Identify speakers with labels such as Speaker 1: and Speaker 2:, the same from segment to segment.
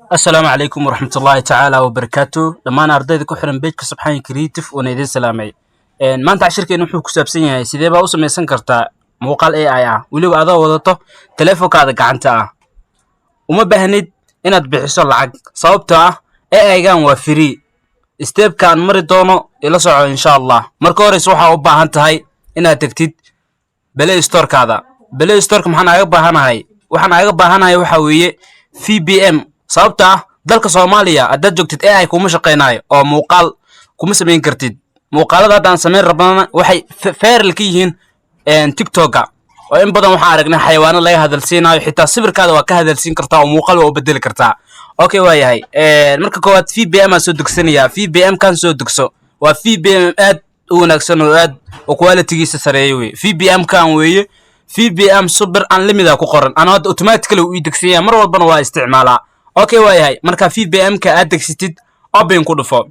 Speaker 1: Asalaamu calaykum waraxmatullaahi tacaala wabarakaatu. Dhammaan ardayda ku xiran page-ka Subxaan Creative, waana idiin salaamay. Maanta cashirkeena wuxuu ku saabsan yahay sidee baa u samaysan kartaa muuqaal AI ah, weliba adoo wadato teleefonkaada gacanta ah. Uma baahnid inaad bixiso lacag, sababtoo ah AI-gan waa free. Step-kaan mari doono ila soco, insha Allah. Marka horeyse waxaa u baahan tahay inaad tegtid Play Store-kaada. Play Store-ka maxaan aaga baahanahay? Waxaan aaga baahanahay waxaa weeye VPN, sababta ah dalka Soomaaliya haddaad joogtid AI kuma shaqeynayo oo muuqaal kuma samayn kartid. Muuqaalada hadda aan samayn rabnana waxay viral ka yihiin TikToka, oo in badan waxaan aragnay xayawaano laga hadalsiinayo. Xitaa sawirkaada waa ka hadalsiin kartaa oo muuqaal waa u bedeli kartaa. Okay, waa yahay. Marka koowaad VPN aan soo degsanayaa. VPN kan soo degso, waa VPN aad u wanaagsan oo aad oo quality-giisa sareeyo wey. VPN kan weeye, VPN Super Unlimited ku qoran. Ana hadda automatically uu ii degsan yahay, mar walbana waa isticmaalaa. Okay, waa yahay. Marka VPN ka aad degsatid, open ku dhufo.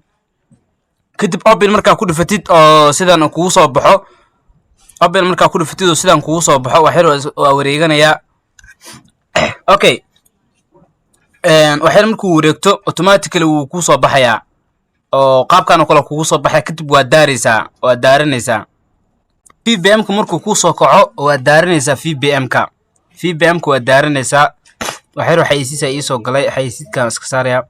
Speaker 1: Kadib open markaa ku dhufatid oo sidan kugu soo baxo, open markaa ku dhufatid oo sidan kugu soo baxo, wax yar waa wareeganayaa. Okay, wax yar markuu wareegto, automatically wuu kuu soo baxayaa oo qaabkan oo kale kugu soo baxaya. Kadib waa daaraysaa, waa daaranaysaa VPN-ka. Markuu kuu soo kaco, waa daaranaysaa VPN-ka. VPN-ka waa daaranaysaa. Wax yar xayeysiis ii soo galay, xayeysiiskaan iska saaraya.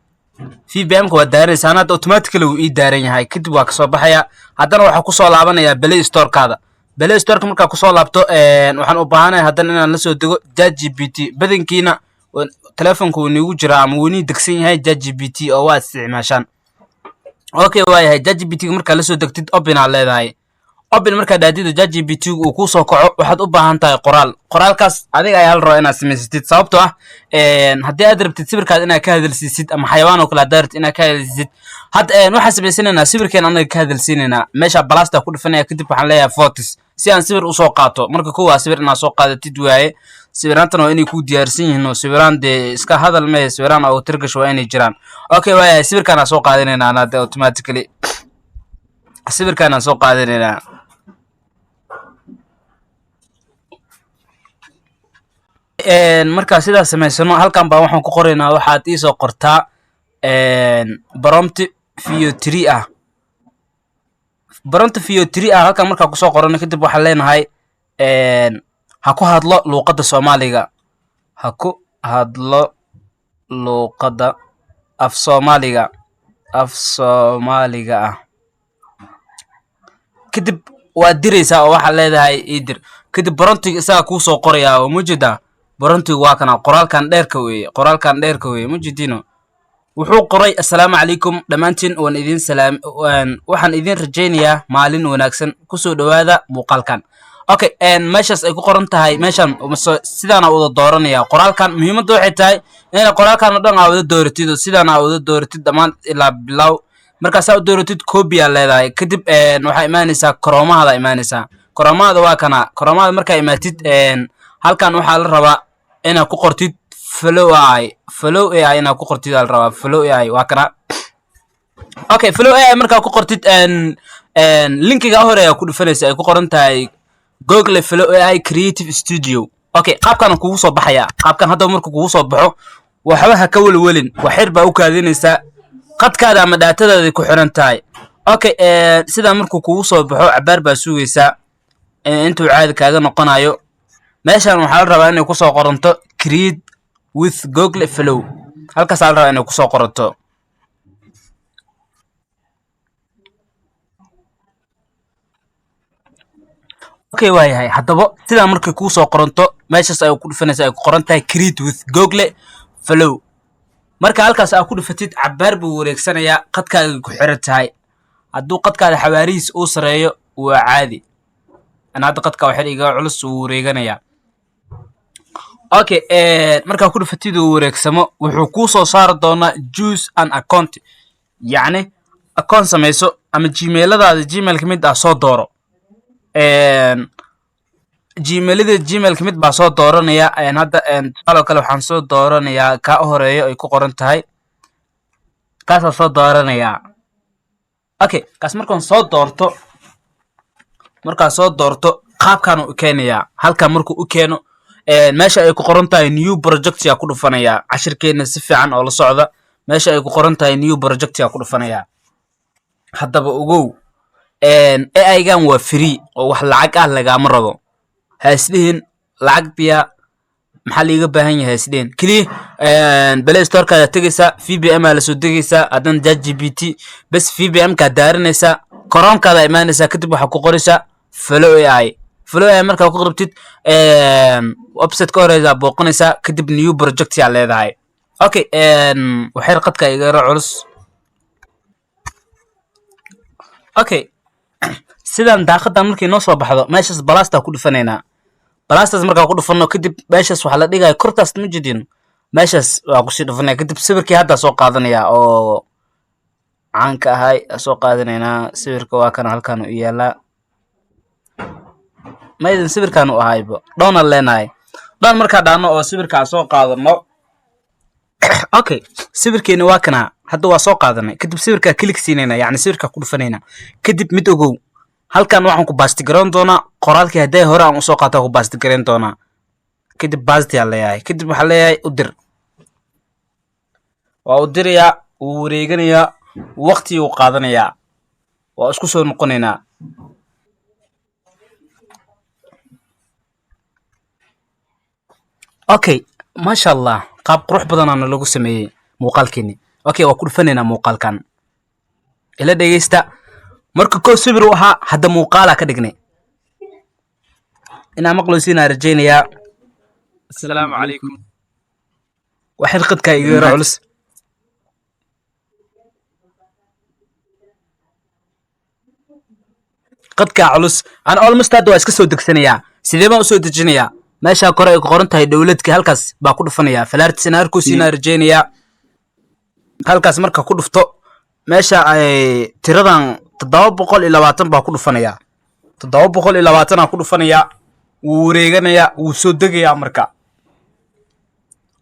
Speaker 1: VPN-ka waa daaranaysaa. Ana hadda automatically wuu ii daaran yahay. Kadib waa kasoo baxaya. Haddana waxaa kusoo laabanayaa Play Store-kaada. Play Store-ka markaa kusoo laabto, waxaan u baahanahay haddana inaan la soo dego ChatGPT. Badankiina telefonka wuu niigu jiraa ama wuu nii degsan yahay ChatGPT oo waa isticmaashaan. Okay, waa yahay. ChatGPT markaa la soo degtid, open aad leedahay. Open markaa dhaadida ChatGPT uu kuu soo kaco, waxaad u baahan tahay qoraal. Qoraalkaas adiga ayaa la rabaa inaad samaysatid, sababtoo ah haddii aad rabtid sawirkaad inaad ka hadalsiisid ama xayawaan oo kale haddaad rabtid inaad ka hadalsiisid. Hadda waxaan samaysanaynaa sawirkeen anaga ka hadalsiinaynaa. Meesha plus-ta ku dhufanaya. Kadib waxaan leeyahay photos si aan sawir usoo qaato. Marka kow waa sawir inaad soo qaadatid waaye. Sawiraantan waa inay ku diyaarsan yihiin oo sawiraan dee iska hadal mee, sawiraan oo tirgasho waa inay jiraan. Okay, waayahay. Sawirkaan aan soo qaadanaynaa. Anaa dee automatically sawirkaan aan soo qaadanaynaa. Markaa sidaas samaysano, halkan baa waxaan ku qoraynaa: waxaad iisoo qortaa prompt Veo 3 ah, prompt Veo 3 ah. Halkan markaa kusoo qorano, kadib waxaan leenahay ha ku hadlo luuqadda Soomaaliga, ha ku hadlo luuqadda af Soomaaliga, af Soomaaliga ah. Kadib waad diraysaa oo waxaad leedahay ii dir. Kadib prompt-iga isagaa kuu soo qorayaa oo mujeedaa. Prompt-iga waa kana, qoraalkan dheerka weeye, qoraalkan dheerka weeye, mujeedino. Wuxuu qoray: "Assalaamu calaykum dhammaantiin, waan idin salaam, waxaan idin rajaynayaa maalin wanaagsan. Kusoo dhowaada muuqaalkan." Okay, meeshaas ay ku qoran tahay, meeshan sidaana wada dooranaya qoraalkan. Muhiimadda waxay tahay inaad qoraalkan oo dhan aa wada dooratid oo sidaana aa wada dooratid dhammaan ilaa bilow. Markaasaa u dooratid, copy aa leedahay. Kadib waxaa imaanaysaa Chrome-ahada imaanaysaa. Chrome-ahada waa kana. Chrome-ahada markaa imaatid, halkan waxaa la rabaa inaad ku qortid Flow AI. Flow AI inaad ku qortid aa la rabaa. Flow AI waa kana. Okay, Flow AI markaa ku qortid, link-iga hore ayaa ku dhufanaysa ay ku qoran tahay Google Flow AI Creative Studio. Okay, qaabkan kugu soo baxaya. Qaabkan haddaba markuu kugu soo baxo, waxba ha ka welwelin. Wax yar baa u kaadinaysaa, qadkaada ama data-daada ku xiran tahay. Okay, sidaa markuu kugu soo baxo, cabaar baa sugaysaa intuu caadi kaaga noqonayo. Meeshan waxaa la rabaa inay kusoo qoranto "Create with Google Flow". Halkaasaa la rabaa inay kusoo qoranto. Okay, waayahay. Haddaba sidaa markay kuu soo qoranto, meeshaas ay ku dhufanaysa ay ku qoran tahay "Create with Google Flow". Marka halkaas aa ku dhufatid, cabaar buu wareegsanayaa. Qadkaaga ku xiran tahay. Hadduu qadkaada xawaarihiis uu sareeyo, waa caadi. Ana hadda qadka waxyar iga culus, wuu wareeganayaa. Okay, markaa ku dhufatid uu wareegsamo, wuxuu kuu soo saari doonaa "Choose an account", yacni account samayso ama Gmail-adaada Gmail ka mid ah soo dooro. Gmail-ada Gmail ka mid baa soo dooranaya. Hadda tusaale kale waxaan soo dooranayaa kaa u horeeyo ay ku qoran tahay, kaasaan soo dooranayaa. Okay, kaas markaan soo doorto, markaan soo doorto, qaabkaan u keenayaa. Halkan markuu u keeno, Meesha ay ku qoran tahay new project yaa ku dhufanayaa. Cashirkeena si fiican oo la socda. Meesha ay ku qoran tahay new project yaa ku dhufanayaa. Haddaba ogow, AI-gan waa free oo wax lacag ah lagaama rabo. Ha isdhihin lacag biya maxaa liiga baahan yahay, isdhihin. Keliya Play Store-kaada tegaysaa, VPN aa lasoo degaysaa, haddana ChatGPT bes VPN kaa daarinaysaa, Chrome-kaada imaanaysaa, kadib waxaa ku qoraysaa Flow AI. Flow AI markaa ku qortid, website ka horeysaa booqanaysaa, kadib new project yaa leedahay. Okay, waxyar qadka iga yaro culus. Okay, sidan daaqadan markay noo soo baxdo, meeshaas plus-taa ku dhufanaynaa. Plus-taas markaa ku dhufano, kadib meeshaas waxaa la dhigaya kortaas, ma jedin? Meeshaas waa kusii dhufanaya. Kadib sawirkii haddaa soo qaadanaya oo caanka ahay soo qaadanaynaa. Sawirka waa kana, halkan u yaalaa. Maydin sawirkan u ahaybo done aan leenahay. Done markaa dhaano oo sawirkaa soo qaadano. Okay, sawirkeena waa kana, hadda waa soo qaadanay. Kadib sawirkaa click siinayna, yacni sawirkaa ku dhufanayna. Kadib mid ogow, halkan waxaan ku paste garan doonaa qoraalkii haddii hore aan usoo qaata ku paste garan doonaa. Kadib paste aa leeyahay. Kadib waxaa leeyahay u dir. Waa u dirayaa, wuu wareeganayaa, waqti uu qaadanayaa, waa isku soo noqonaynaa. Okay, maasha Allah, qaab qurux badanaana lagu sameeyey muuqaalkeeni. Okay, waa ku dhufanaynaa muuqaalkan. Ila dhegeysta. Marka koo sawir u ahaa, hadda muuqaalaa ka dhignay. Inaa maqlosiinaa rajaynayaa.
Speaker 2: Asalaamu calaykum.
Speaker 1: Wax xirqadkaa iga yaro culus. Qadkaa culus ana almost hadda waa iska soo degsanayaa. Sidee baan usoo dejinayaa? Meeshaa kore ay ku qoran tahay dowladka, halkaas baa ku dhufanayaa. Falaartiisana harkuusiinaa rajaynayaa. Halkaas marka ku dhufto, meesha ay tiradan 720 baa ku dhufanayaa. 720 aa ku dhufanayaa. Wuu wareeganayaa, wuu soo degayaa marka,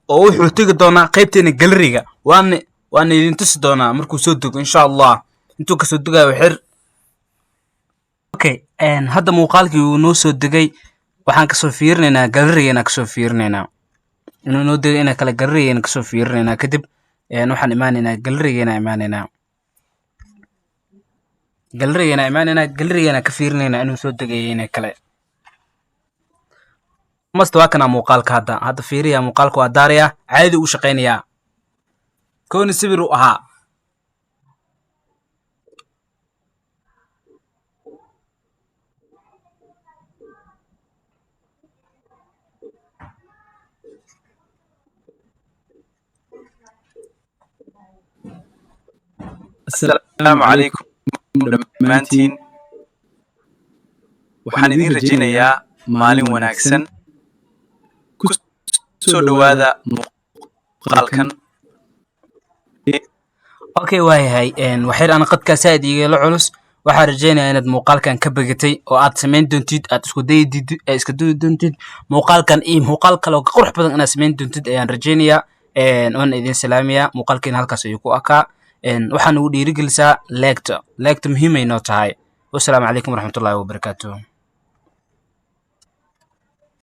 Speaker 1: oo wuxuu tegi doonaa qaybteena gallery-ga. Waana idin tusi doonaa markuu soo dego, insha Allah. Intuu kasoo degayo xir. Okay, hadda muuqaalkii wuu noo soo degay. Waxaan kasoo fiirinaynaa gallery-geena, kasoo fiirinaynaa inuu noo degay ina kale. Gallery-geena kasoo fiirinaynaa. Kadib waxaan imaanaynaa gallery-geena, imaanaynaa gallery-geena, imaanaynaa gallery-geena, ka fiirinaynaa inuu soo degay ina kale. Masta waa kana muuqaalka. Hadda fiiriya, muuqaalka waa daaraya, caadi u shaqaynayaa. Kooni sawir uu ahaa.
Speaker 2: Asalaamu calaykum dhammaantiin. Waxaan idiin rajaynayaa maalin wanaagsan. Ku soo dhowaada muuqaalkan.
Speaker 1: Okay, waayahay. Waxyar ana qadkaa saaid igala culus. Waxaan rajaynayaa inaad muuqaalkan ka begatay oo aad samayn doontid, aad isku dayi iska dayi doontid muuqaalkan iyo muuqaal kale oo ka qurux badan inaad samayn doontid ayaan rajaynayaa. Waana idin salaamayaa. Muuqaalkiina halkaas ayuu ku akaa. Waxaa nagu dhiirigelisaa like-ta. Like-ta muhiimay noo tahay. Wasalaamu calaykum waraxmatullaahi wabarakaatuh.